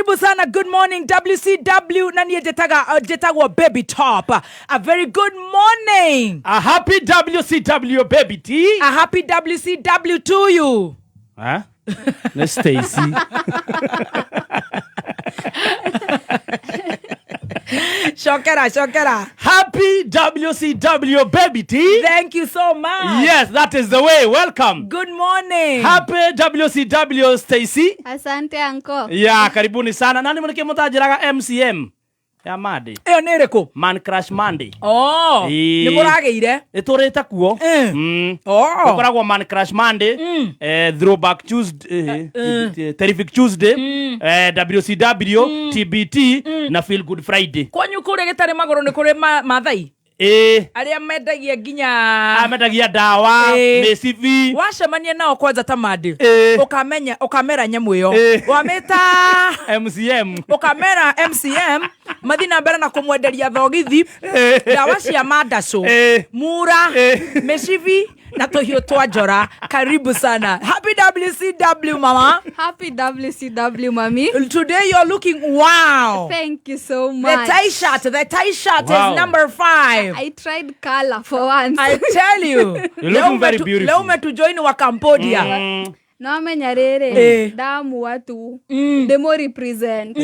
Karibu sana, good morning WCW, na niĩ njĩtagwo Baby Top. A very good morning. A happy WCW, Baby T. A happy WCW to you. Huh? Nĩ Stacy. Cokera, cokera. Happy WCW, Baby T. Thank you so much. Yes, that is the way. Welcome. Good morning. Happy WCW, Stacy. Asante, anko. Yeah, karibuni sana. Nani mũnĩkĩ mũtanjĩraga MCM ya Monday? Ĩyo nĩ ĩrĩkũ? Man Crush Monday. Oh, Ĩĩ. nĩ mũragĩire? Nĩ tũrĩte kuo. Oh. Gũkoragwo Man Crush Monday, Throwback Tuesday, Terrific Tuesday, WCW, TBT na Feel Good Friday. Kwanyu kũrĩa gĩtarĩ magũrũ nĩ kũrĩ mathai Ĩĩ. arĩa mendagia nginya Amendagia ndawa, mĩcibi. Wacemania nao kwanja ta mandi, ũkamenya ũkamera nyamũ ĩyo wamĩta MCM. Ũkamera MCM, mathi na mbere na kũmwenderia thogithi, ndawa cia mandacũ, mura, mĩcibi na tũhiũ twa njora. Karibu sana. Happy WCW, mama. Happy WCW, mami. Today you're looking wow. Thank you so The much. tie shirt, the tie shirt is number 5. I tried color for once. I tell you. You're looking very beautiful. Leo umetujoin wa Cambodia. Nomenya rĩrĩ, ndamua tu ndĩmũ represent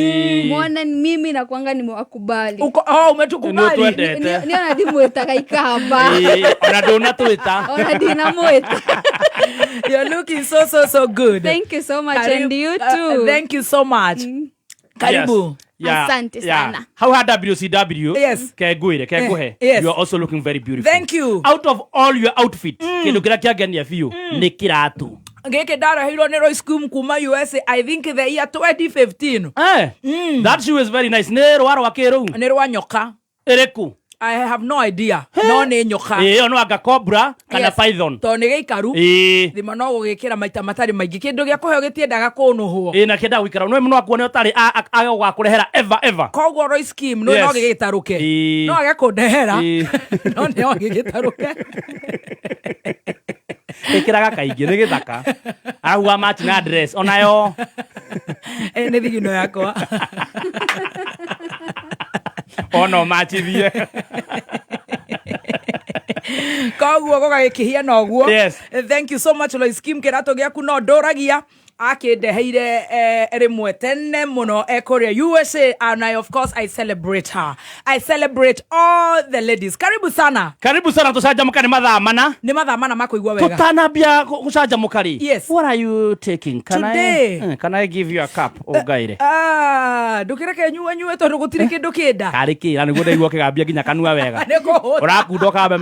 mwone mimi nakwanga nimewakubali. Uko, oh, umetukubali. Nĩ ũtwendete. Nĩ ona ndimwĩtaga ikamba. Ĩĩ, ona ndũnatwĩta. Ona ndinamwĩta. You're looking so so so good. Thank you so much. Karibu- And you too. Thank you so much. Karibu. Yes. Yeah. Asante sana. Hau ha WCW, kengwire kenguhe, you are also looking very beautiful. Thank you. Out of all your outfit, kindu kiria kiangenia biũ nĩ kĩratũ. Gĩkĩ ndareheirwo nĩ Royce Kum kuma USA, I think the year 2015. That shoe is very nice. Nĩ rũa rwa kĩ rũu? Nĩ rwa nyoka. Ĩrĩkũ? I have no idea, no nĩ nyoka. Ĩyo no anga cobra kana Yes. python. Tondũ nĩ gĩikaru. Thima no gũgĩkĩra maita matarĩ maingĩ, kĩndũ gĩa kũheo gĩtiendaga kũnũhwo. Ĩĩ, na kĩendaga gũikara no mũno akuone ũtarĩ aga gũgakũrehera ever ever. Koguo Royce Kim no no gĩgĩtarũke. No age kũndehera, no nĩ no gĩgĩtarũke. Ĩkĩraga kaingĩ, nĩ gĩthaka, arabu wa match na dress onayo. Nĩ thigino yakwa. Ona ũmachithie. Koguo gũgagĩkĩhiana ũguo. Thank you so much, Lois Kim. Kĩratũ gĩaku no ndũragia akĩndeheire rĩmwe tene mũno ekũrĩa USA, and I, of course, I celebrate her. I celebrate all the ladies. Karibu sana. Karibu sana, tũcanjamũka, nĩ mathaa 4. Nĩ mathaa 4 ma kũigua wega. Tũtanambia gũcanjamũka rĩ, what are you taking? Can Today. Can I give you a cup ũngaĩre? Ah, ndũkĩreke nyue nyue tondũ gũtirĩ kĩndũ kĩnda. Karĩ kĩra nĩguo ndaigua ũkĩgambia nginya kanua wega. Nĩ kũhũta. Ũrakunda ũkambe.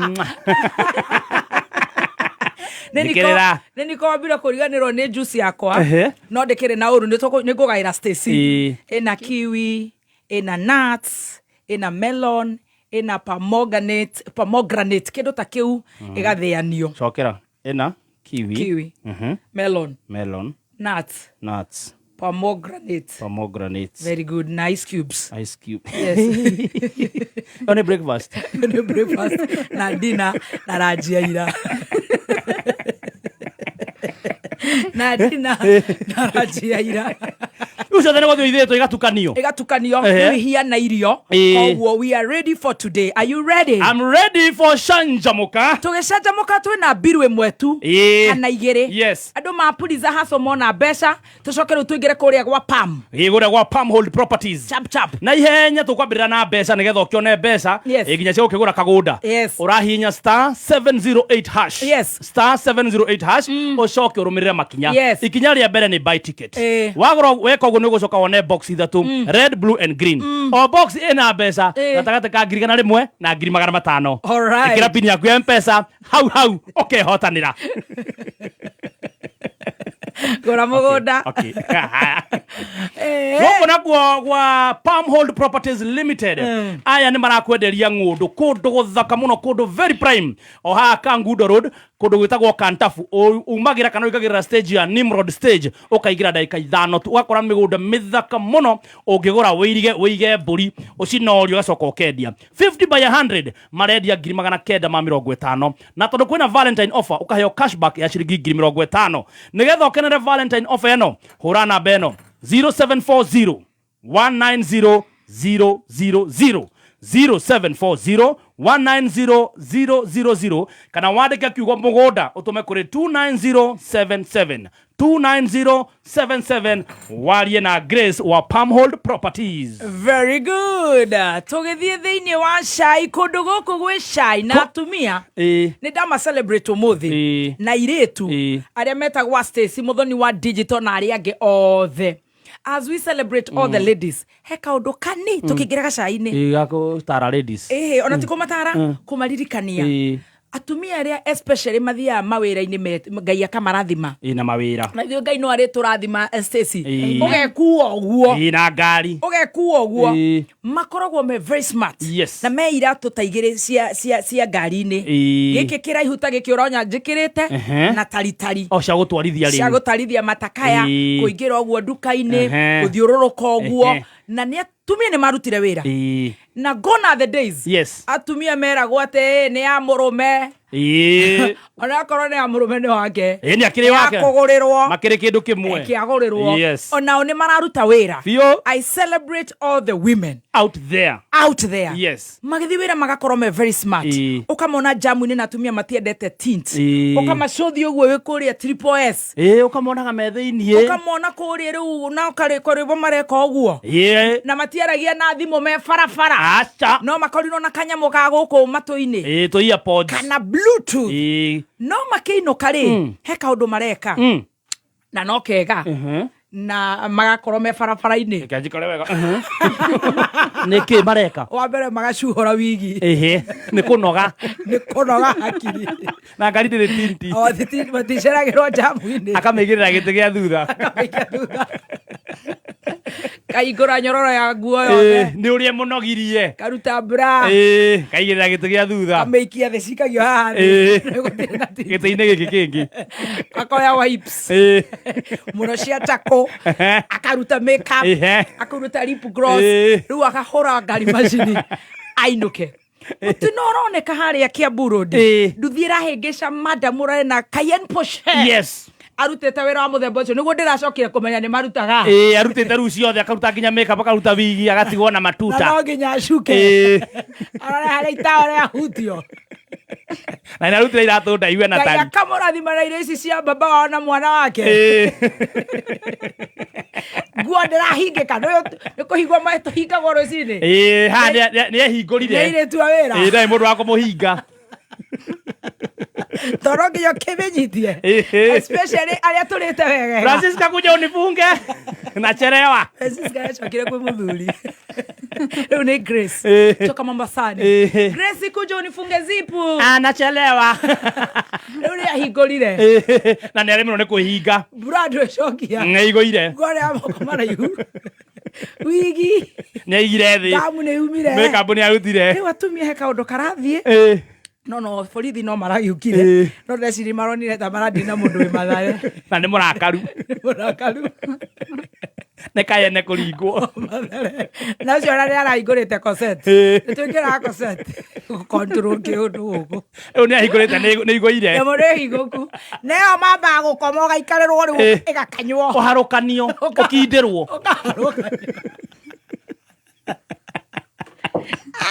Thikĩrĩra. Nĩ niko wambire kũriganĩrwo nĩ juice yakwa. No ndĩkĩrĩ na ũru, nĩ ngũgaĩra Stacy. Ĩna kiwi, ĩna nuts, ĩna melon, ĩna pomegranate, kĩndũ ta kĩu ĩgathĩanio. Cokera, ĩna kiwi, Kiwi, melon, melon, nuts, nuts, pomegranate. Pomegranate. Very good. Na ice cubes. Ice cube. Yes. Ĩyo nĩ breakfast. Nĩ breakfast na dinner na ranji ya ira, na dinner na ranji ya ira. Rĩu ciothe nĩ gũthiĩ ithĩtwo igatukanio. Ĩgatukanio. Rĩu ihiana irio. Koguo we are ready for today. Are you ready? I'm ready for canjamũka. Tũgĩcanjamũka twĩna mbiru ĩmwe tu kana igĩrĩ. Andũ mapuriza haco mona mbeca, tũcoke rĩu tũingĩre kũrĩa gwa Pam. Gĩgũrĩa gwa Pam Hold Properties. Chap chap. Na ihenya tũkwambĩrĩra na mbeca nĩgetha ũkĩone mbeca. Ĩ, nginya cia gũkĩgũra kagũnda. Ũrahihinya *708#. *708#, ũcoke ũrũmĩrĩre makinya. Ikinya rĩa mbere nĩ buy ticket. Wagũra, weka ũguo nĩ ũgũcoka wone box ithatũ, red, blue and green. O box ĩna mbeca gatagatĩ ka 100,000 na 500,000. Ĩkĩra pin yaku ya Mpesa hau hau ũkehotanĩra. Gũra mũgũnda. Okay. Gũkũ nakuo gwa Palmhold Properties Limited, aya nĩ marakwenderia ng'ũndũ kũndũ gũthaka mũno, kũndũ very prime, o haha Kangundo Road, kũndũ gwĩtagwo Kantafu. Umagĩra kana ũingagĩrĩra stage ya Nimrod stage, ũkaingĩra ndagĩka 5 tu, ũgakora mĩgũnda mĩthaka mũno ũngĩgũra wĩirige, wĩige mbũri ũcinorie, ũgacoka ũkendia. 50 by 100 marendia 950,000, na tondũ kwĩna Valentine offer, ũkaheo cashback ya ciringi 50,000. Nĩgetha ũkenere Valentine offer ĩno, hũra namba ĩno 0740. 190 000, 0740 190 000, kana wandĩke kiugo mũgũnda ũtũme kũrĩ 29077, 29077, warie na Grace wa Palmhold Properties. Very good. Tũgĩthiĩ thĩinĩ wa cai, kũndũ gũkũ gwĩ cai na atumia. Nĩ ndama celebrate ũmũthĩ na irĩtu arĩa metagwa Stacy Mũthoni wa digital na arĩa angĩ othe. As we celebrate all the ladies, he kaũndũ kani tũkĩingĩra gacai-inĩ. Gakũtara ladies. Ĩhĩ, ona ti kũmatara, kũmaririkania atumia arĩa especially mathiaga mawĩra-inĩ Ngai akamarathima. Na mawĩra. Na ithuĩ Ngai no arĩ tũrathima, Stacy. Ũgekua ũguo. Na ngari. Ũgekua ũguo. Makoragwo me very smart. Na me iratũ ta igĩrĩ cia ngari-inĩ. Gĩkĩ kĩraihu ta gĩkĩ ũronya njĩkĩrĩte na taritari. O cia gũtwarithia Cia rĩu. Gũtarithia matakaya, kũingĩra ũguo nduka-inĩ, gũthiũrũrũka ũguo. Na nĩ atumia nĩ marutire wĩra. Na gone are the days atumia meragwo atĩ "Ĩ, nĩ ya mũrũme." Onakorwo nĩ ya mũrũme, nĩ wake. Nĩ akĩrĩ wake. Kũgũrĩrwo. Makĩrĩ kĩndũ kĩmwe. Kĩagũrĩrwo. Onao nĩ mararuta wĩra. Biũ. I celebrate all the women out there. Out there. Magĩthiĩ wĩra magakorwo me very smart. Ũkamona jamu-inĩ na atumia matiendete tint. Ũkamacothi ũguo wĩ kũrĩa Triple S. Ũkamonaga me thĩiniĩ. Ũkamona kũrĩa rĩu na ũkarĩkwo mareka ũguo. Na matiaragia na thimũ me barabara. Aca. No makorirwo na kanyamũ ga gũkũ matũ-inĩ. Tũ earpods. Kana Bluetooth. No makĩinũka rĩ, he kaũndũ mareka na no kega na magakorwo me barabara-inĩ. Reke njikare wega. Nĩ kĩ mareka? Wa mbere magacuhũra wigi. Ĩhĩ, nĩ kũnoga. Nĩ kũnoga hakiri. Na ngari ndĩrĩ tinti. O, maticeragĩrwo jamu-inĩ. Akamĩigĩrĩra gĩtĩ gĩa thutha. Akamĩikia thutha, kaingũra nyororo ya nguo yothe. Nĩ ũrĩa mũnogirie. Karuta bra. Kaigĩrĩra gĩtĩ gĩa thutha. Kamĩikia thĩ, cikagio haha thĩ. Gũtirĩ na titi. Gĩtĩ-inĩ gĩkĩ kĩngĩ. Akoya wipes mũno cia chako, akaruta makeup, akaruta lip gloss. Rĩu akahũra ngari macini ainũke. Mũtino ũroneka harĩa Kiambu Road. Nduthi ĩrahĩngĩca madam ũrarĩ na Cayenne Porsche. Arutĩte wĩra wa mũthemba ũcio nĩguo ndĩracokire kũmenya nĩ marutaga. Arutĩte rĩu ciothe, akaruta nginya makeup, akaruta wigi, agatigwo na Na matuta. No nginya acuke arore harĩa itawa rĩahutio. Na nĩ arutire iratũ ndaihu na Ngai tari. akamũrathima na irio ici cia baba wao na mwana wake. Nguo ndĩrahingĩka, nĩ kũhingwo tũhingagwo rũcinĩ. Haha nĩ ehingũrire. Nĩ airĩtu a wĩra. Ndarĩ mũndũ wa kũmũhinga. Tondũ nginya ũkĩmĩnyitie. Especially arĩa tũrĩte wegega. Francisca, kuja unifunge, nachelewa. Francisca acokire kwĩ mũthuri, rĩu nĩ Grace toka Mombasani. Grace, kuja unifunge zipu. Anachelewa. Rĩu nĩ ahingũrire. Na nĩ aremirwo nĩ kwĩhinga. Mbura ndwĩcokia. Nĩ aigũire. Nguo ya moko maraihu, wigi. Nĩ aigire thĩ. Damu nĩ yumire. Makeup nĩ arutire. Rĩu atumia he kaũndũ karathiĩ. No borithi no maragiũkire. No ndeciria maronire ta marathiĩ na mũndũ wĩ Mathare. Na nĩ mũrakaru. Mũrakaru. Nĩ kayene kũringwo. Mathare na ũcio ona nĩ arahingũrĩte corset. Nĩ twĩkĩraga corset control kĩũndũ gũkũ. Rĩu nĩ ahingũrĩte, nĩ igũire. Nyamũ nĩ hingũku nĩyo mambaga gũkoma ũgaikarĩrwo rĩu. Ĩgakanywo. Ũharũkanio, ũkindĩrwo. Ũkaharũkanio.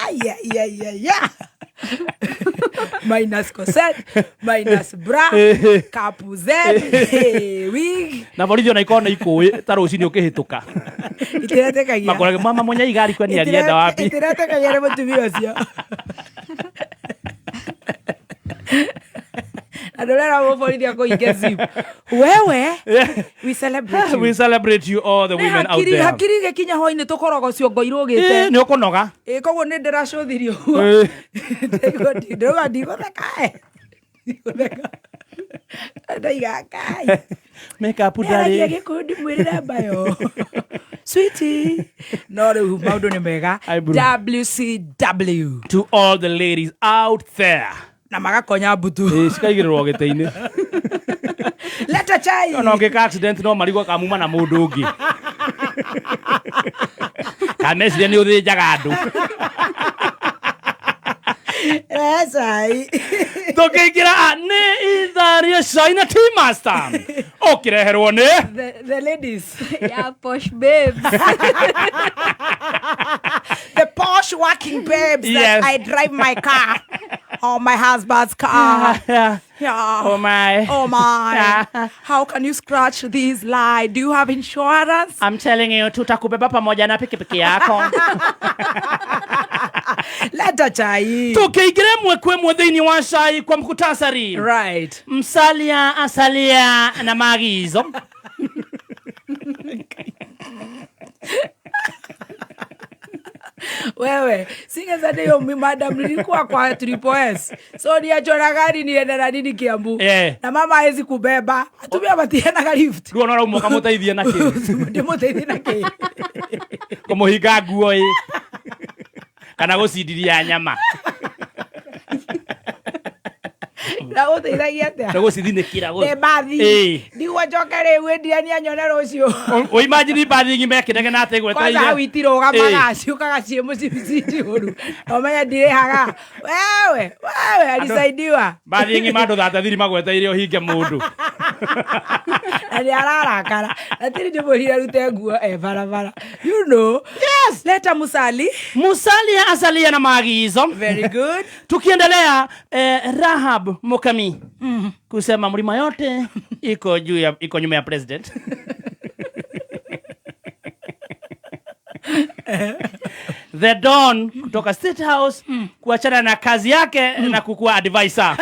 Ai, ai, ai, ai, ai. Minus corset, minus bra, kapu Z, hey, wig. Na borithi ona ikorwo nĩ ikũĩ ta rũcinĩ ũkĩhĩtũka. Itiretekagia. Makorage mama mwenye igari kwani alienda wapi? Itiretekagia nĩ mũtumia ũcio. Na ndũrera mũborithi akũhinge zip. Wewe, we celebrate you. We celebrate you, all the Nĩ women out hakiri there. Hakiri gĩkinya hwainĩ tũkoragwo ciongo irũgĩte. Nĩ ũkũnoga. Ĩ, koguo nĩ ndĩracũthirie ũguo. Ndaigua ndauga ndigũtheka, ĩ. Ndigũtheka. Ndaiga Ngai. Makeup Nĩaragia ndarĩ. Gĩkũyũ ndimwĩrĩre mbayo. Sweetie. No rĩu maũndũ nĩ mega. Ai, bro. WCW. To all the ladies out there. Na magakonya mbutu. Cikaigĩrĩrwo gĩtĩ-inĩ. Leta chai. Ona ũngĩka accident no marigwo kamuma na mũndũ ũngĩ kameciria nĩ ũthĩnjaga andũ. Rehe cai. Tũkĩingĩra nĩ ithaa rĩa cai na Tea Master. Ũkĩreherwo nĩ The ladies. Yeah, posh babes. The posh working babes Yes. that I drive my car or my husband's car. Yeah. Oh my. Oh my. How can you scratch this lie? Do you have insurance? I'm telling you, tutakubeba pamoja na pikipiki yako. Leta chai. Tukiingira ĩmwe kwa ĩmwe thĩinĩ wa cai kwa mkutasari. Right. Msalia asalia na maagizo. Wewe, singezade hiyo madam nilikuwa kwa Triple S. So niachora gari niende na nini Kiambu. Eh. Na mama hawezi kubeba. Atumia matiena lift. Rĩu ona ũrauma ũkamũteithia na kĩ? Ndĩmũteithie na kĩ? Kũmũhinga nguo ĩ. Kana gũcindiria nyama. Na gũteithagia atĩa? Na gũcithinĩkĩra. Ndĩ mbathi. Ĩ. Ndigwo njoke rĩu ĩndia nianyone rũciũ. Ũimagine mbathi ng'ima ĩkĩnegena atĩ Kwanza hau ĩgweteire. itirũgamaga ciũkaga ciĩ mũcibi njihũru. Ũmenye ndirĩhaga. Wewe, wewe alisaidiwa. Mbathi ng'ima andũ thate magweteire ũhinge mũndũ. Na nĩ ararakara. Na tiri ndĩmwĩrire arute nguo e barabara. You know. Yes. Leta musali. Musalia asalia na maagizo. Very good. Tukiendelea Rahab Mukami kusema mlima yote iko juu ya iko nyuma ya president. The Don kutoka State House kuachana na kazi yake na kukuwa advisor.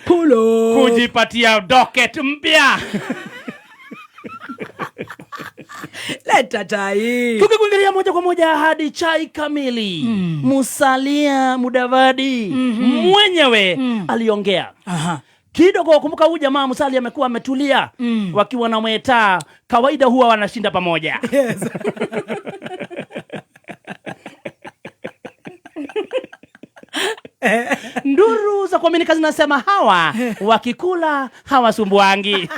Pulo. Kujipatia docket mpya. Leta chai. Tukikuingilia moja kwa moja hadi chai kamili. Musalia Mudavadi mwenyewe aliongea. Aha. Kidogo kumbuka huyu jamaa Musalia amekuwa ametulia wakiwa na Mweta, kawaida huwa wanashinda pamoja. Yes. Nduru za kuaminika zinasema hawa wakikula hawasumbuangi.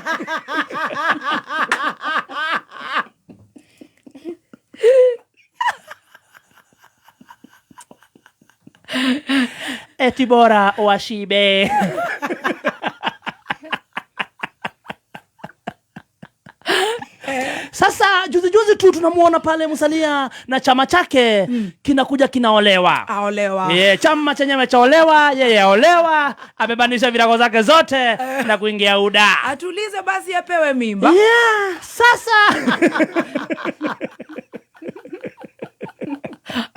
Eti bora washibe. Sasa juzi juzi tu tunamuona pale Musalia na chama chake kinakuja kinaolewa. Aolewa. Yeah, chama chenyewe chaolewa, yeye aolewa, amebanisha virago zake zote na kuingia UDA. Atulize basi apewe mimba. Yeah, sasa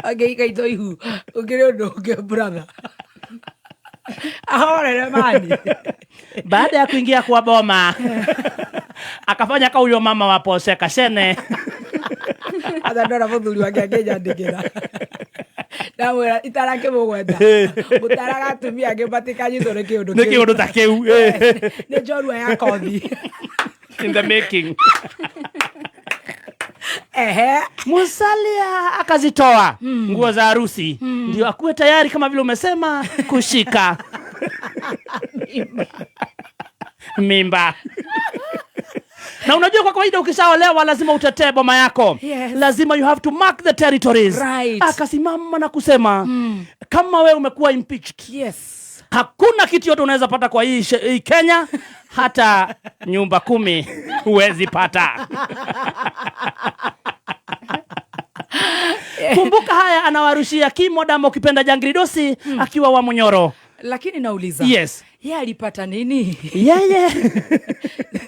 Angĩikaito ihu ũkĩrĩ ũndũ ũngĩ brother. Ahorere mani. Baada ya kuingia kwa boma akafanya ka huyo mama wa Pose Kashene. Atha ndona mũthuri wake akĩnyandĩkĩra. Ndamwĩra itarakĩmũgweta. Mũtaraga atumia angĩ matikanyitwo nĩ kĩũndũ Nĩ kĩũndũ ta kĩu. Nĩ njorua ya kothi. In the making. Ehe. Musalia akazitoa nguo za harusi ndio akuwe tayari kama vile umesema kushika mimba. Na unajua kwa kawaida ukishaolewa lazima utetee boma yako. Yes. Lazima you have to mark the territories. Right. Akasimama na kusema kama wewe umekuwa impeached. Yes. Hakuna kitu yote unaweza pata kwa hii Kenya, hata nyumba 10 huwezi pata. Kumbuka haya anawarushia Kimo Damo ukipenda Jangridosi akiwa wa Munyoro. Lakini nauliza. Yes. Yeye alipata nini? Yeye.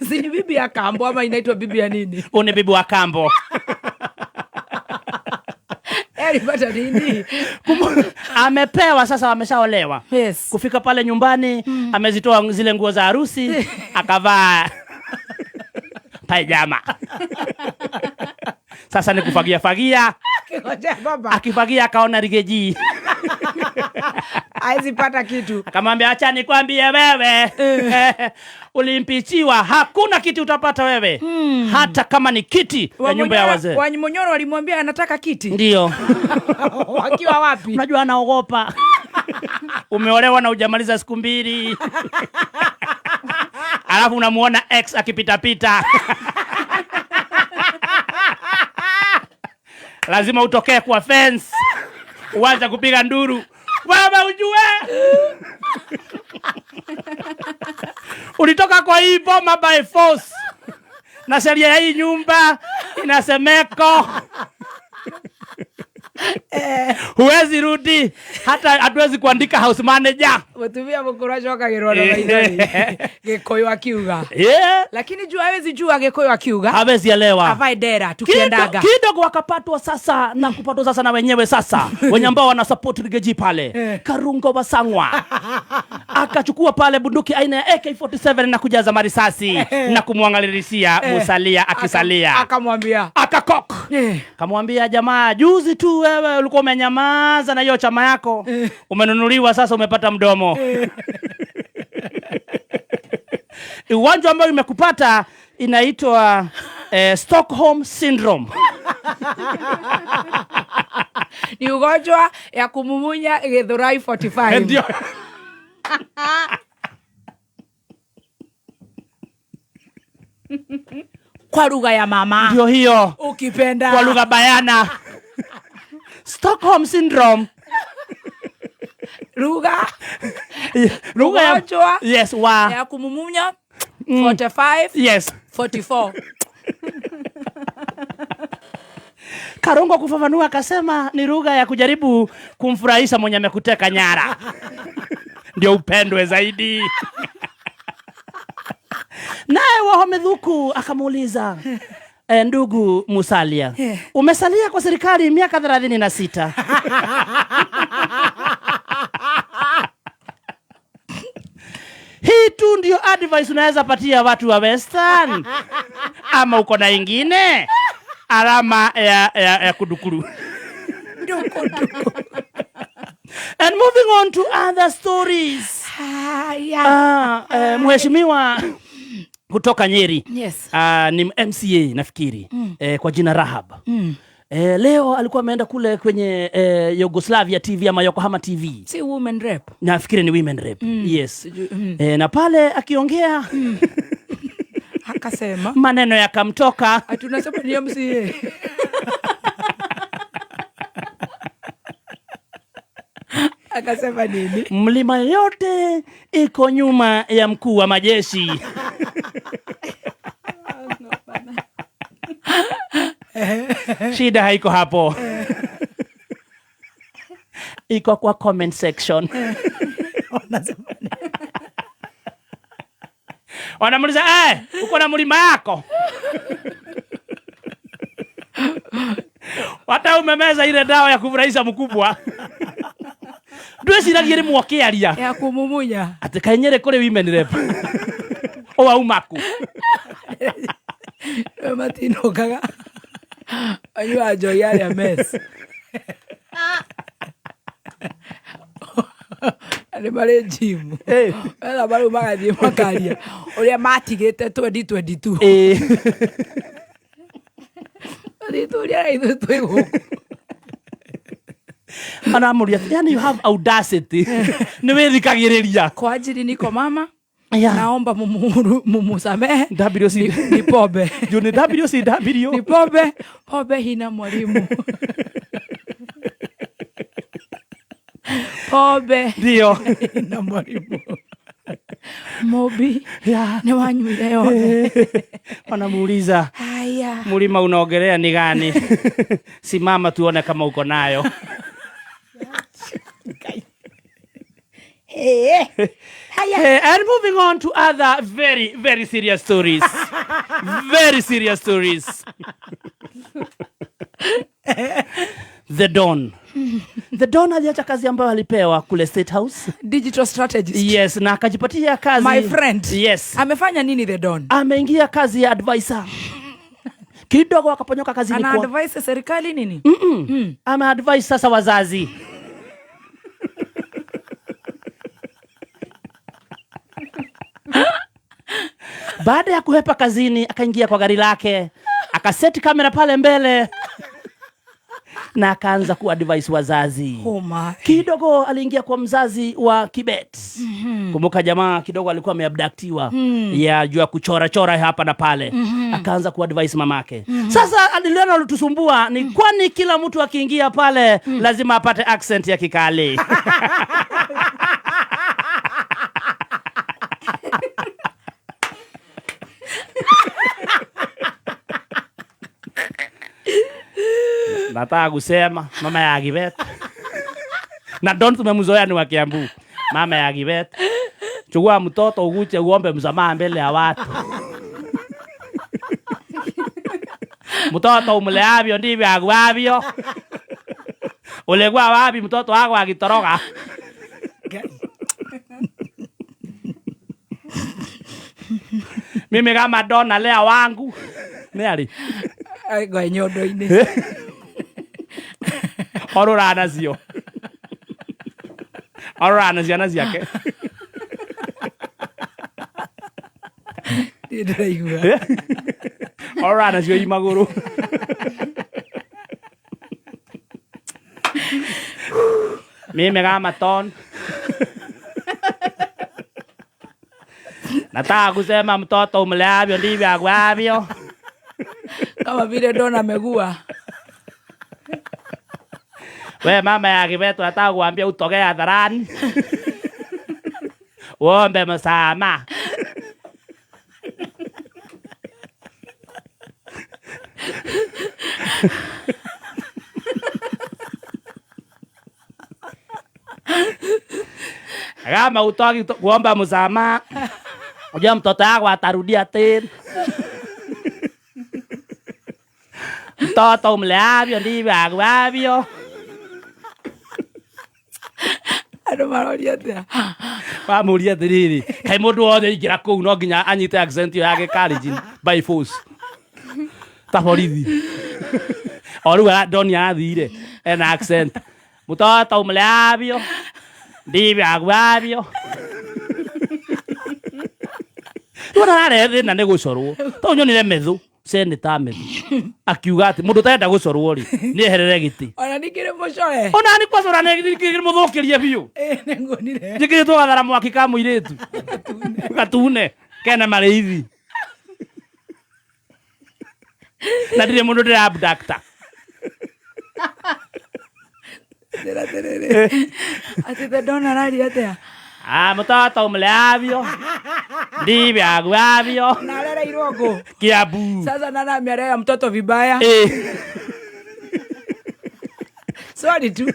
Si ni bibi ya kambo ama inaitwa bibi ya nini? Une bibi wa kambo. Yeye alipata nini? Amepewa sasa, ameshaolewa. Yes. Kufika pale nyumbani amezitoa zile nguo za harusi akavaa pajama. Sasa ni kufagia fagia. Ngoja baba. Akifagia akaona rigeji. Haezi pata kitu. Akamwambia acha nikwambie wewe. Ulimpichiwa, hakuna kiti utapata wewe. Hata kama ni kiti ya nyumba ya wazee. Wanyoro walimwambia anataka kiti. Ndio. Wakiwa wapi? Unajua anaogopa. Umeolewa na hujamaliza siku 2. Alafu unamuona ex akipita pita. Lazima utokee kwa fence. Uanze kupiga nduru. Wewe ujue ulitoka kwa hii boma by force, na sheria ya hii nyumba inasemeko huwezi rudi, hata hatuwezi kuandika house manager. Mutumia mukuru acokagirwo na maithori Gikuyu akiuga, lakini juu hawezi jua Gikuyu akiuga, hawezi elewa. Avae dera tukiendaga. Kidogo wakapatwa sasa na kupatwa sasa na wenyewe sasa wenye ambao wana support Riggy G pale, Karungo Wasangwa akachukua pale bunduki aina ya AK47 na kujaza marisasi na kumwangalilishia Musalia akisalia. Akamwambia, akakok, kamwambia, jamaa, juzi tu wewe ulikuwa umenyamaza na hiyo chama yako umenunuliwa, sasa umepata mdomo. Ugonjwa ambao imekupata inaitwa Stockholm Syndrome. Ni ugonjwa ya kumumunya Githurai 45. Ndio. Kwa lugha ya mama. Ndio hiyo. Ukipenda. Kwa lugha bayana. Stockholm Syndrome. Lugha. Lugha ya Ugonjwa Yes, wa. ya kumumunya 45. Yes. 44. Karungo kufafanua akasema ni lugha ya kujaribu kumfurahisha mwenye amekuteka nyara. Ndio upendwe zaidi. Naye Wahome Thuku akamuuliza, ndugu Musalia, umesalia kwa serikali miaka 36. Hii tu ndio advice unaweza patia watu wa Western, ama uko na ingine? Alama ya kudukuru. Dukuduku. And moving on to other stories. Haya. Mheshimiwa kutoka Nyeri. Yes. Ni MCA nafikiri. Kwa jina Rahab. Leo alikuwa ameenda kule kwenye Yugoslavia TV ama Yokohama TV. Si women rep. Nafikiri ni women rep. Yes. Na pale akiongea akasema maneno yakamtoka. Ati unasema ni MCA. Akasema nini? Mlima yote iko nyuma ya mkuu wa majeshi. Shida haiko hapo. Iko kwa comment section. Wanasema nini? Wanamuuliza, uko na mlima yako? Hata umemeza ile dawa ya kufurahisha mkubwa. Ndweciragia rĩmwe ũkĩaria. Ya kumumunya. Atĩ kaĩ Nyĩrĩ kũrĩ women rep. Ũwaumaku. Rĩu matinũkaga. Anyua njohi arĩa mess. Nĩ marĩ gym. Wetha marĩu magathiĩ makaria ũrĩa matigĩte 2022. Mathiĩ tũria na ithuĩ twĩ gũkũ. Anamũria, yani you have audacity. Nĩ wĩthikagĩrĩria. Kwa ajili niko mama. Naomba mumusamehe. WC. Ni pombe. Juu ni WCW. Ni pombe. Pombe hina mwalimu. Pombe. Ndio. Hina mwalimu. Mobi. Ni wanyuire yothe. Wanamuuliza. Haya. Mlima unaogelea ni gani? Simama tuone kama uko nayo. Hey. Haya. Hey, and moving on to other very, very serious stories. Very serious stories. The Don. The Don aliacha kazi ambayo alipewa kule State House. Digital strategist. Yes, na akajipatia kazi. My friend. Yes. Amefanya nini The Don? Ameingia kazi ya advisor. Kidogo akaponyoka kazini Ana kwa advise serikali nini? Ame advise sasa wazazi. Baada ya kuhepa kazini, akaingia kwa gari lake, akaseti kamera pale mbele Na akaanza kuadvise wazazi. Oh my. Kidogo aliingia kwa mzazi wa Kibet. Kumbuka jamaa kidogo alikuwa ameabductiwa ya juu ya kuchora chora hapa na pale. Akaanza kuadvise mamake. Sasa linalotusumbua ni kwani kila mtu akiingia pale lazima apate accent ya Kikale? Nataka kusema mama ya Kibet, na Don tumemzoea ni wa Kiambu. Mama ya Kibet, chukua mtoto ukuje uombe msamaha mbele ya watu. Mtoto umleavyo ndivyo akuavyo. Ulikuwa wapi mtoto wako akitoroka? Mimi kama Don nalea wangu. Nĩ arĩ? Ngwe nyondo-inĩ. Orũra nacio. Orũra na ciana ciake. Niĩ ndĩraigua. Orũra nacio i magũrũ. Mimi kama Don nataka kusema mtoto umleavyo ndivyo akuavyo. Kama vile Don amegua. We mama ya Kibet, nataka kuambia utokee hadharani uombe msamaha. Kama hutaki kuomba msamaha, unajua mtoto wako atarudia tena. Mtoto umleavyo ndivyo akuavyo. Andũ maroria atĩa? Bamũria atĩrĩrĩ, kaĩ mũndũ wothe aingĩra kũu no nginya anyite accent ĩyo ya Gĩkalenjin by force ta borithi? O rĩu Don arathire ena accent. Mtoto umleavyo ndivyo akuavyo. Rĩu ona ararehe thĩna nĩ gũcorwo. Tondũ nyonire Methu, Senator Methu, akiuga atĩ mũndũ ũtarenda gũcorwo rĩ, nĩ eherere gĩtĩ. Ona ningĩ nĩ mũcore. Ona nĩ kwacora nĩ mũthũkĩrie biũ. Ĩ, nĩnguonire. Njĩkĩrĩtwo gathara mwaki ka mũirĩtu gatune kena marĩithi na ndirĩ mũndũ ndĩra abductor. Njĩra atĩrĩrĩ, atĩ the Don araria atĩa? Ah, mtoto umleavyo ndivyo akuavyo. Na arereirwo kũ? Kiambu. Sasa nani amelea mtoto vibaya? Swali tu.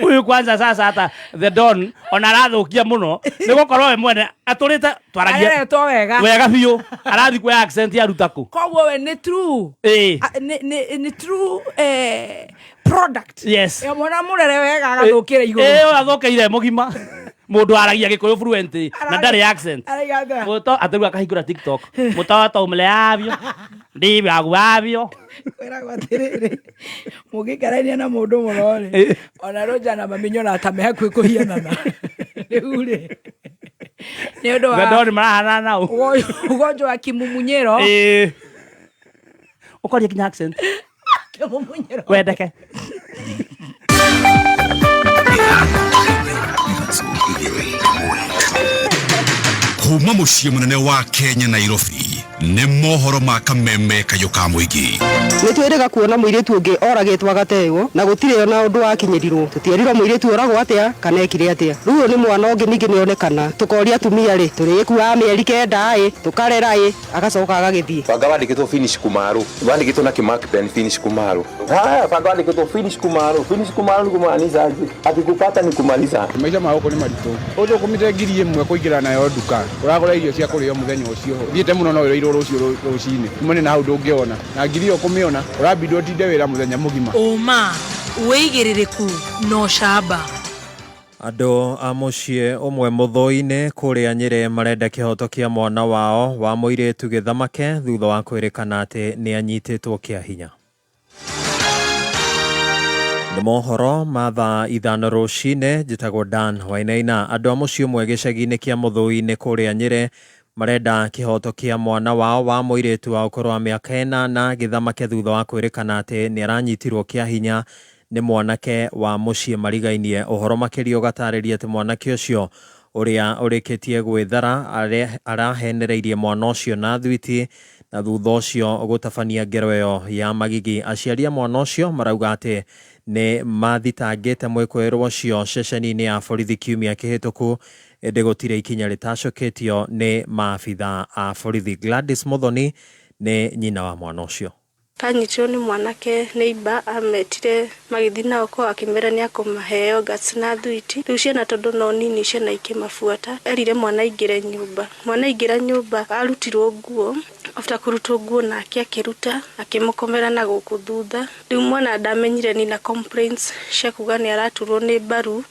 Huyu kwanza sasa hata the Don ona arathũkia mũno nĩ gũkorwo we mwene atũrĩte twaragia Areretwo wega. Wega biũ, arathi kuoya accent aruta kũ? Koguo we nĩ true. Ah, nĩ true product. Yes. Ya mwana mũrere wega agathũkĩra igũrũ. Ĩ, athũkĩire mũgima. Mũndũ aragia Gĩkũyũ fluent na ndarĩ accent. Araiga atĩa? Mũto atĩrĩu akahingũra TikTok. Mũtoto umleavyo ndivyo akuavyo. Kwĩragwo atĩrĩrĩ, mũngĩikarania na mũndũ mũno rĩ, ona Roger na mami nyonaga ta me hakuhĩ kũhianana. Rĩu rĩ, nĩ ũndũ wa The Don marahanana nao. Ugonjwa wa kimumunyĩro. Ũkoria nginya accent. Kimumunyĩro. Wendeke. Kuma mũciĩ mũnene wa Kenya Nairobi, nĩ mohoro ma kameme kayũ ka mũingĩ. Nĩ twĩrĩga kuona mũirĩtu ũngĩ oragĩtwo agateyo na gũtirĩ ona ũndũ wakinyĩrirwo. Tũtierirwo mũirĩtu oragwo atĩa kana ekire atĩa. Rĩu ũyũ nĩ mwana ũngĩ ningĩ nĩonekana. Tũkoria atumia rĩ, tũrĩkuaga mĩeri 9 ĩ, tũkarera ĩ, agacoka agagĩthiĩ. Banga wandĩkĩtwo finish kumaru, wandĩkĩtwo na kĩmark pen finish kumaru. Haya, banga wandĩkĩtwo finish kumaru. Finish kumaru ni kumaanisha aje? Akikupata ni kumaliza. Maica ma gũkũ nĩ maritũ. Ũthũkũmĩte 1000 kũingĩra nayo nduka, ũragũra irio cia kũrĩo mũthenya ũcio. Ũthiĩte mũno no wĩrĩirwo rũciũ rũcinĩ. Umane na hau ndũngĩona. Na ngiri ĩyo kũmĩona, ũrambindwo ũtinde wĩra mũthenya mũgima. Ũma, wĩigĩrĩrĩku na ũcamba. Andũ a mũciĩ ũmwe mũthũi-inĩ kũrĩa Nyĩrĩ marenda kĩhoto kĩa mwana wao wa mũirĩtu gĩthamake thutha wa kwĩrĩkana atĩ nĩ anyitĩtwo kĩa hinya. Nĩ mohoro ma thaa 5 rũcinĩ, njĩtagwo Dan Wainaina. Andũ a mũciĩ ũmwe gĩcagi-inĩ kĩa mũthũi-inĩ kũrĩa Nyĩrĩ Marenda kĩhoto kĩa mwana wao wa mũirĩtu wa ũkũrũ wa mĩaka 8 gĩthamake thutha wa kwĩrĩkana atĩ nĩ aranyitirwo kĩa hinya nĩ mwanake wa mũciĩ marigainie. Ũhoro makĩria ũgatarĩria atĩ mwanake ũcio ũrĩa ũrĩkĩtie gwĩthara arahenereirie mwana ũcio na thwiti na thutha ũcio gũtabania ngero ĩyo ya magigi. Aciari a mwana ũcio marauga atĩ nĩ mathitangĩte mwĩkũĩrwo ũcio ceceni-inĩ ya borithi kiumia kĩhĩtũku, ĩndĩ gũtirĩ ikinya rĩtacũkĩtio nĩ maabitha a borithi. Gladys Muthoni nĩ nyina wa mwana ũcio. Kanyitirwo nĩ mwanake neighbor, ametire magĩthiĩ nao kwao, akĩmera nĩ akũmahe yoghurts na thwiti. Rĩu ciana tondũ no nini, ciana ikĩmabuata. Erire mwana aingĩre nyũmba. Mwana aingĩra nyũmba arutirwo nguo. After kũrutwo nguo, nake akĩruta, akĩmũkomera na gũkũ thutha. Rĩu mwana ndamenyire nina complaints cia kuga nĩ araturwo nĩ mbaru.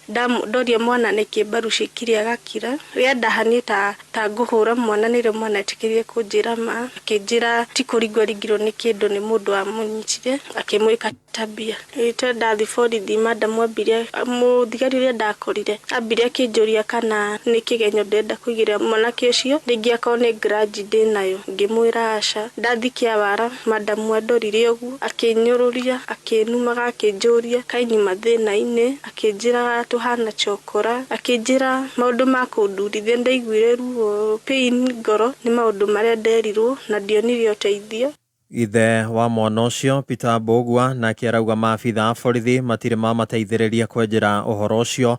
Ndoria mwana nĩkĩ mbaru cikire, agakira. Rĩrĩa ndahanie ta ngũhũra mwana, nĩrĩo mwana etĩkĩrire kũnjĩra ma. Akĩnjĩra ti kũringwo aringirwo nĩ kĩndũ, nĩ mũndũ wamũnyitire akĩmwĩka tabia. Rĩrĩa ndathi borithi, madamu ambire, mũthigari ũrĩa ndakorire ambire akĩnjũria kana nĩ kĩgenyo ndĩrenda kũigĩrĩra mwanake ũcio, rĩngĩ akorwo nĩ grudge ndĩnayo. Ngĩmwĩra aca. Ndathi kĩawara, madamu andorire ũguo, akĩnyũrũria, akĩnumaga, akĩnjũria kaĩ nyuma thĩna-inĩ, akĩnjĩraga tũhana chokora, akĩnjĩra maũndũ ma kũndurithia. Ndaiguire ruo, pain ngoro nĩ maũndũ marĩa nderirwo na ndionire ũteithio. Ithe wa mwana ũcio Peter Mbũgua nake arauga maabitha a borithi matirĩ mamateithĩrĩria kwenjera ũhoro ũcio,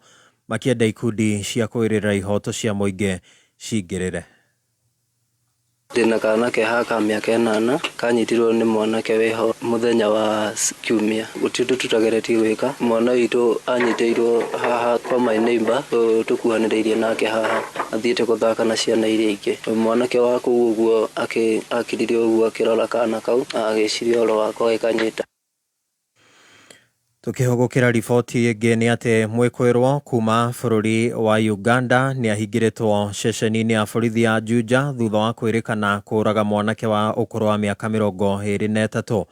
makĩenda ikundi cia kũĩrĩra ihoto cia mũingĩ cingĩrĩre. Ndĩna kana ke haha ka mĩaka 8, kanyitirwo nĩ mwanake wĩho mũthenya wa kiumia. Gũtirĩ ũndũ tũtageretie gwĩka. Mwana witũ anyitĩirwo haha kwa my neighbor, tũkuhanĩrĩirie nake haha, athiĩte gũthaka na ciana iria ingĩ. Mwanake wa kũu ũguo akirire ũguo akĩrora kana kau, agĩciria ũhoro wako, agĩkanyita. Tukĩhũgũkĩra riboti ĩngĩ nĩ atĩ mwĩkũĩrwo kuma bũrũri wa Uganda nĩ ahingĩrĩtwo ceceni-inĩ ya borithi ya Juja thutha wa kwĩrĩkana kũũraga mwanake wa ũkũrũ wa mĩaka 23.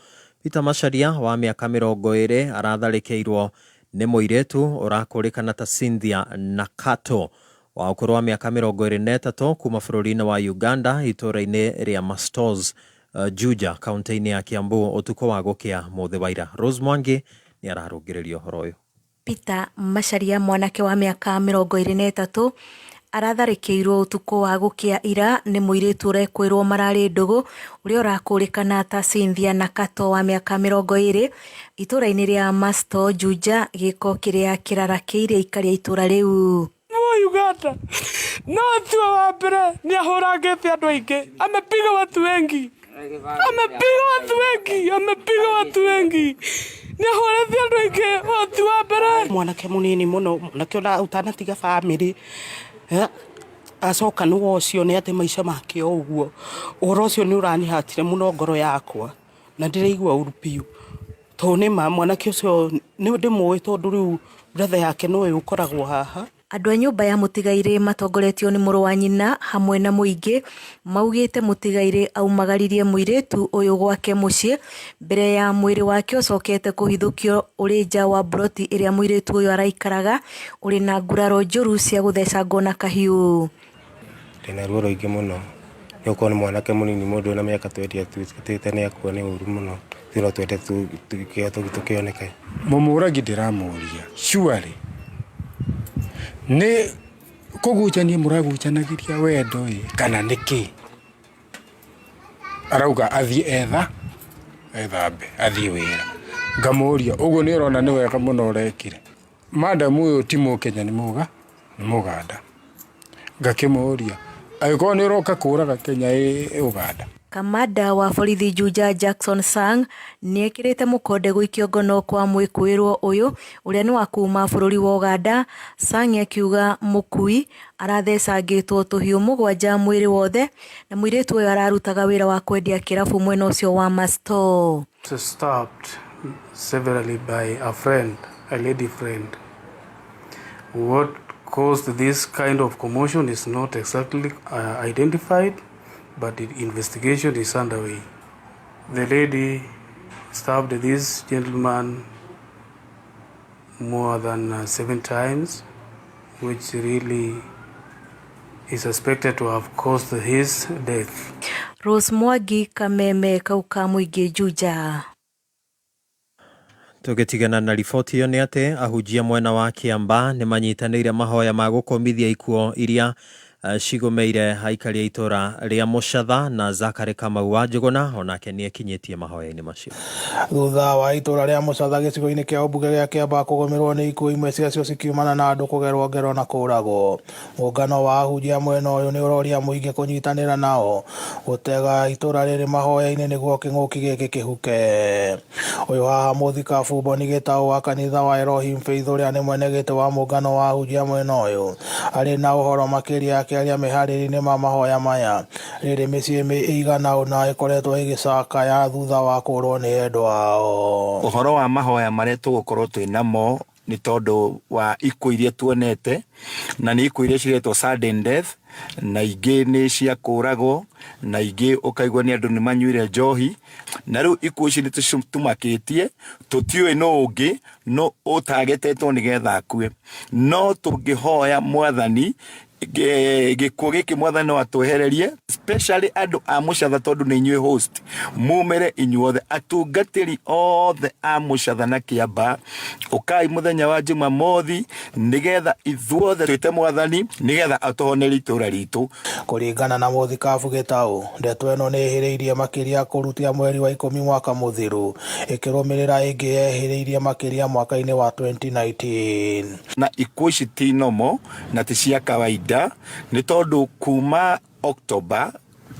Peter Macharia wa mĩaka 20 aratharĩkĩirwo nĩ mũirĩtu ũrakũrĩkana ta Cynthia Nakato wa ũkũrũ wa mĩaka 23 kuma bũrũri-inĩ wa Uganda itũũra-inĩ rĩa Mastos, Juja, kaunti-inĩ ya Kiambu ũtukũ wa gũkĩa mũthĩ wa ira. Rose Mwangi nĩ ararũngĩrĩria ũhoro ũyũ. Peter Macharia, mwanake wa mĩaka 23, aratharĩkĩirwo ũtukũ wa gũkĩa ira nĩ mũirĩtu ũrekwĩrwo mararĩ ndũgũ, ũrĩa ũrakũrĩkana ta Cynthia Nakato wa mĩaka 20, itũũra-inĩ rĩa Masto, Juja, gĩko kĩrĩa kĩrarakĩire aikari a itũũra rĩu. Uganda no tiwe wa mbere, nĩ ahũrangĩte andũ aingĩ, amepiga watu wengi, amepiga watu wengi, amepiga watu wengi, nĩ ahũrĩte andũ aingĩ, o ti wa mbere. Mwanake munini muno, mwanake ona utanatiga family, acoka nĩ ũcio nĩ atĩ maica make o ũguo. Ũhoro ũcio nĩ ũranihatire mũno ngoro yakwa na ndĩraigua ũru biũ, tondũ nĩ ma mwanake ũcio nĩ ndĩmũĩ, tondũ rĩu brother yake nowe ũkoragwo haha. Andũ a nyũmba ya mũtigairĩ matongoretio nĩ mũrũ wa nyina hamwe na mũingĩ maugĩte mũtigairĩ aumagaririe mũirĩtu ũyũ gwake mũciĩ mbere ya mwĩrĩ wake ũcokete kũhithũkio ũrĩ nja wa mburoti ĩrĩa mũirĩtu ũyũ araikaraga, ũrĩ na nguraro njũru cia gũthecangwo na kahiũ. Ndĩna ruo rũingĩ mũno nĩ gũkorwo nĩ mwanake mũnini, mũndũ wĩna mĩaka 20 atuĩkĩte nĩ akua, nĩ ũru mũno. Ithuĩ no twende kĩhoto gitũ kĩoneke. Mũmũragi ndĩramũria, surely nĩ kũgucania mũragucanagĩria wendo ĩ, kana nĩ kĩ? Arauga athiĩ etha ethambe athiĩ wĩra. Ngamũria, ũguo nĩ ũrona nĩ wega mũno ũrekire? Madamu ũyũ ti mũkenya, nĩ mũga nĩ mũganda. Ngakĩmũria, angĩkorwo nĩ ũroka kũraga Kenya ĩ Uganda. Kamanda wa borithi Juja Jackson Sang nĩekĩrĩte mũkonde gũikio ngono kwa mwĩkũĩrwo ũyũ ũrĩa nĩ wa kuma bũrũri wa Uganda. Sang akiuga mũkui arathecangĩtwo tũhiũ 7 mwĩrĩ wothe na mũirĩtu ũyũ ararutaga wĩra wa kwendia kĩrabu mwena ũcio wa Masto. Stopped severally by a friend, a lady friend. What caused this kind of commotion is not exactly identified, but the investigation is underway. The lady stabbed this gentleman more than 7 times, which really is suspected to have caused his death. Rose Mwangi, Kameme kau ka mũingĩ Juja. Tũgĩtigana na riboti ĩyo nĩ atĩ ahunjia mwena wa Kĩamba nĩ manyitanĩire mahoya ma gũkũmithia ikuũ iria cigũmĩire aikari a itũra rĩa Mũcatha na Zakary Kamau wa Njũgũna onake nĩ ekinyĩtie mahoya-inĩ macio. Thutha wa itũra rĩa Mũcatha gĩcigo-inĩ kĩa ũmbunge gĩa Kĩambaa kũgũmĩrwo nĩ ikuũ imwe ciacio cikiumana na andũ kũgerwo ngero na kũragwo, mũngano wa ahunjia mwena ũyũ nĩ ũroria mũingĩ kũnyitanĩra nao gũtega itũra rĩrĩ mahoya-inĩ nĩguo kĩng'ũki gĩkĩ kĩhuke. Ũyũ haha mũthikabu Boni Gĩtaũ wa kanitha wa Elohim Faith ũrĩa nĩ mwene gĩtĩ wa mũngano wa ahunjia mwena ũyũ arĩ na ũhoro makĩria akĩaria meharĩria-inĩ ma mahoya maya rĩrĩ mĩciĩ ĩigana ũna ĩkoretwo ĩgĩcakaya thutha wa kũrwo nĩ endwa ao. Ũhoro wa mahoya marĩa tũgũkorwo twĩ namo nĩ tondũ wa ikuũ iria tuonete, na nĩ ikuũ iria ciretwo sudden death, na ingĩ nĩ cia kũragwo, na ingĩ ũkaigua nĩ andũ nĩ manyuire njohi, na rĩu ikuũ ici nĩ tũmakĩtie, tũtiũĩ nũ ũngĩ no ũtagetetwo nĩgetha akue, no tũngĩhoya mwathani gĩkuũ gĩkĩ mwathani no atwehererie, especially andũ a Mũcatha tondũ nĩ inyuĩ host, mumĩre inyuothe atungatĩri othe a Mũcatha na Kĩamba, ũkai mũthenya wa Jumamothi nĩgetha ithuothe twĩte mwathani nĩgetha atũhonerie itũra ritũ. Kũringana na mũthikabu Gĩtaũ, ndeto ĩno nĩ ĩhĩrĩirie makĩria kũrutia mweri wa 10 mwaka mũthiru, ĩkĩrũmĩrĩra ĩngĩ yehĩrĩirie makĩria mwaka-inĩ wa 2019. Na ikuũ ici ti normal na ti cia kawaida nĩ tondũ kuma October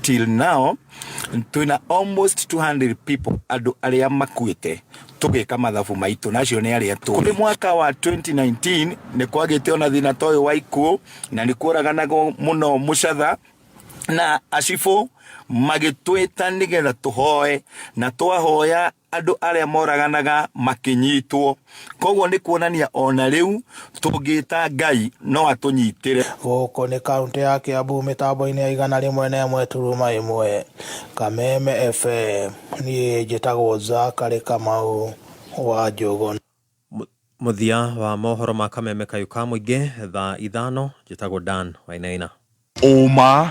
till now twĩna almost 200 people andũ arĩa makuĩte tũgĩka mathabu maitũ na acio nĩ arĩa tũĩ. Kũrĩ mwaka wa 2019 nĩ kwagĩte ona thĩna ta ũyũ wa ikuũ na nĩ kworaganagwo mũno Mũcatha na acibũ magĩtwĩta nĩgetha tũhoe, na twahoya andũ arĩa moraganaga makĩnyitwo. Koguo nĩ kuonania ona rĩu tũngĩta Ngai no atũnyitĩre. Gũkũ nĩ kaũntĩ ya Kiambu mĩtambo-inĩ ya 101.1 Kameme FM. Niĩ njĩtagwo Zakary Kamau wa Njũgũna. Mũthia wa mohoro ma Kameme kayũ ka mũingĩ thaa 5 njĩtagwo Dan Wainaina. Ũma.